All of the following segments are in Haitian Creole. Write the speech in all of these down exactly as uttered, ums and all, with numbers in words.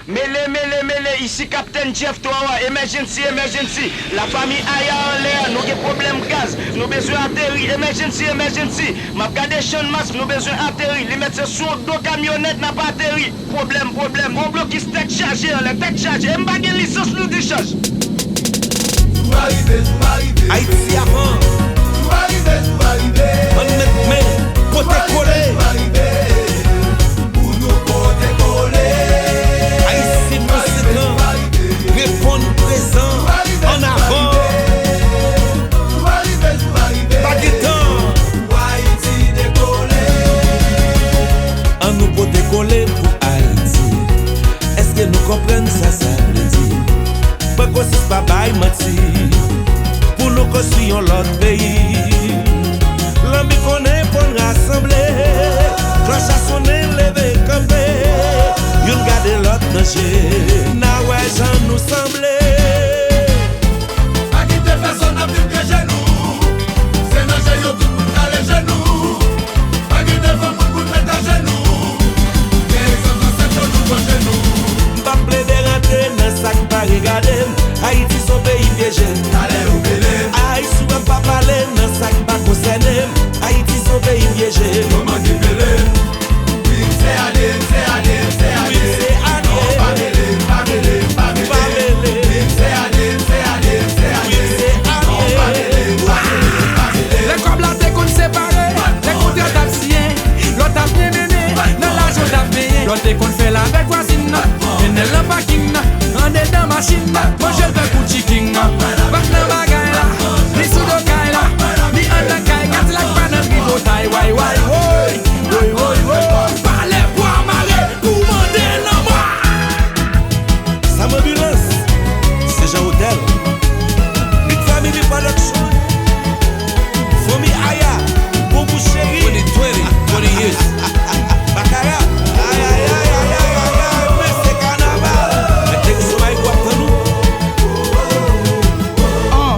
Mele, mele, mele, isi Kaptenn Jeff Tower, emergency, emergency. Lafanmi Aya anlè a, nou gen pwoblèm gaz, nou bezwen ateri, emergency, emergency. M ap gade Channmas, nou bezwen ateri, li mèt se sou do kamyonèt n ap ateri. Pwoblèm, pwoblèm, gwo blokis tèt chaje anlè, tèt chaje, e m pa gen lisans nou dichaj. Jou a rive, jou a rive. Ayiti avan. Jou a rive, jou a rive. Ann met men, pote kole. Jou a rive, jou a rive. Pou nou pote kole. Ayisyen konsekan, reponn prezan, ann avan. Jou a rive, jou a rive. Pa gen tan. Pou Ayiti dekole. Ann nou pote kole pou Ayiti. Èske nou konprann sa sa vle di? Pran konsyans, pa bay manti. Pou nou konstwi yon lòt peyi. Lanbi konnen fò n rasanble. Klòch la sonnen, leve kanpe. Youn gade lòt nan je. N a wè jan nou sanble. Pa kite pèsonn ap viv gen jenou. Se nan je yo tout moun kale jenou. Pa gen devan moun pou n met ajenou. Gen egzanp zansèt yo nou pran jenou. M p ap plede rantre nan sa k pa regade m. Ayiti s on peyi pyeje. Talè yo pele m. Ayisyen pa pale nan sa k pa konsène m. Ayiti s on peyi pyeje. Yo manke pele m. Wi, m se ale, m se ale, m se ale. Wi, m se ale. Non, pa mele m, pa mele m, pa mele m. Pa mele m. Wi, m se ale, m se ale, m se ale. Wi, m se ale. Non, pa mele m, pa mele m, pa mele m. Lè kòb la te konn separe, lè kontra t ap siyen, lòt ap mennen, nan lajan w t ap benyen. Lòt te konn fè l avèk vwazin nan, mennen l nan pakin nan, andedan machin nan, manje l fè kou chicken nan. Bat nan bagay la, li sou do kay la, li anndan kay, Kadilak pa nan tripotay, way, way, woy, woy, woy, woy. Palè bwa mare pou mande lanmò. Sam Anbilans, Sejan Hotel, Big Family Production, Fanmi Aya, Bon Gou Cheri, twenty twenty, twenty years. Bakara, ay, ay, ay, mesye kanaval, mèt nèg sou Mayko ap tann ou. Uh,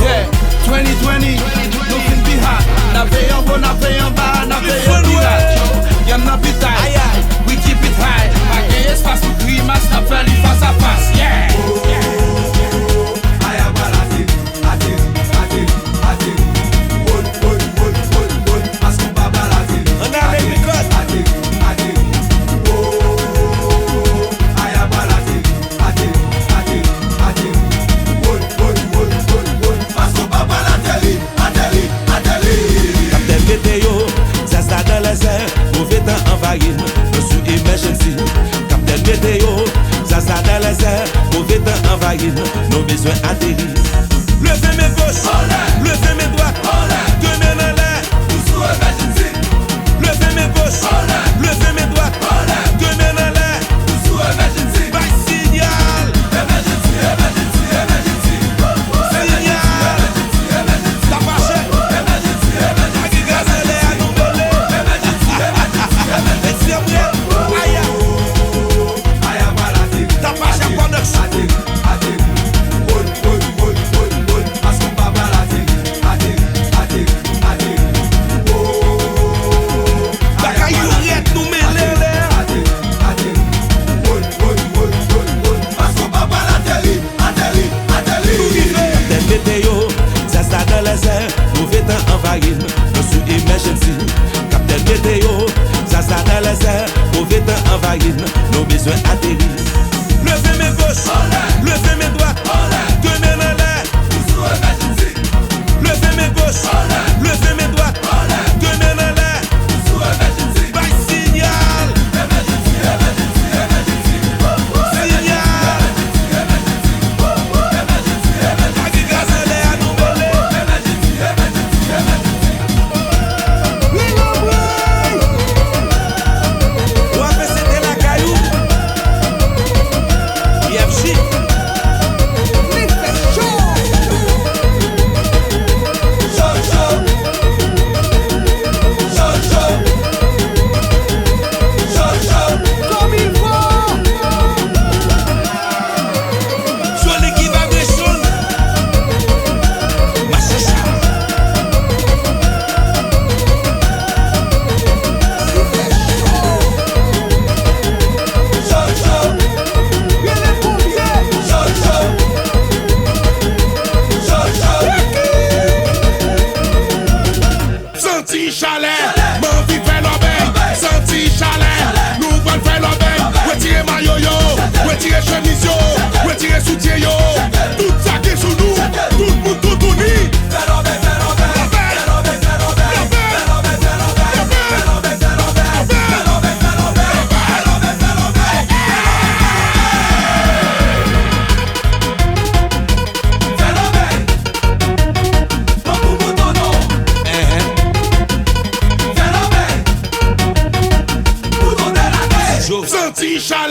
yeah, twenty twenty, nou fin pi hot. N ap veye anwo, n ap veye anba, n ap veye pirat. Game nan pitay, we keep it high. Pa gen espas pou grimas, n ap fè li fas a fas. Yeah! Aya pral ateri, ateri, ateri, ateri. Wol, wol, wol, wol, wol. Paske w pa pral ateri. Ann ale, Rikòt. Ateri, ateri. Aya pral ateri, ateri, ateri, ateri. Wol, wol, wol, wol, wol. Paske w pa pral ateri, ateri, ateri. Kaptèn Meteo, dezas la dan lèzè, move tan anvayi n, nou sou emergency. Kaptèn Meteo, dezas la dan lèzè, move tan anvayi n, nou bezwen ateri. Leve men goch, leve men dwat, de men anlè. Nou sou emergency. Leve men goch, leve men dwat, de men anlè. Nou sou emergency. Bay siyal. Emergency, emergency, emergency. Siyal. Emergency, emergency, emergency. Tapache. Emergency, emergency. Pa gen gaz anlè a, nou mele. Emergency, emergency, emergency. Aya. Aya pral ateri. Tapache Production. Ateri, ateri. Wol, wol, wol, wol, wol. Paske w pa pral ateri, ateri, ateri, ateri. Bagay yo rèd, nou mele anlè. Ateri, ateri. Wol, wol, wol, wol, wol. Paske w pa pral ateri, ateri, ateri. Nou rive. Kaptèn Meteo, dezas la dan lèzè, move tan anvayi n, nou sou emergency. Kaptèn Meteo, dezas la dan lèzè, move tan anvayi n, nou bezwen ateri. Leve men goch, leve men dwat, de men anlè. Leve men goch, leve men dwat, de men anlè. Bay siyal. Siyal. Pa gen gaz anlè a, nou mele. Wi, non, bwoy. W ap esete lakay ou. P F J.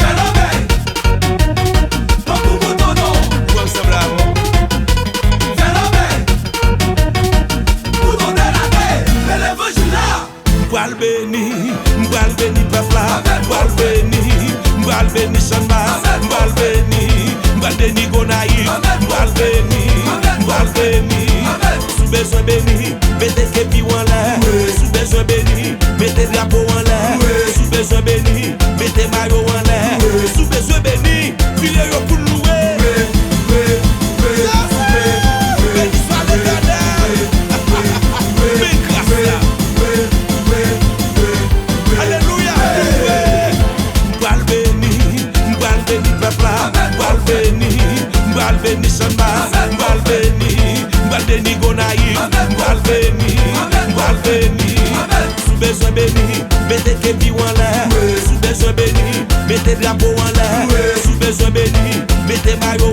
Fè lòbèy. Pran pou bouton non. Ou ansanm la, bon. Fè lòbèy. Bouton de la tè. Fè levanjil la. M pral beni, m pral beni pèp la. M pral beni, m pral beni Chanmas. M pral beni, m pral beni Gonayiv. M pral beni, m pral beni. Si w bezwen beni, mete kepi w anlè. Si w bezwen beni, mete drapo w anlè. Si w bezwen beni, mete mayo w anlè. Si w bezwen beni, kriye yo pou l louwe. Beni swa Letènèl. Men gras la. Alelouya. M pral beni, m pral beni pèp la. M pral beni, m pral beni Chanmas. M pral beni, m pral beni Gonayiv. M pral beni, m pral beni. Si w bezwen beni, mete kepi w anlè. Si w bezwen beni, mete drapo w anlè. Si w bezwen beni, mete mayo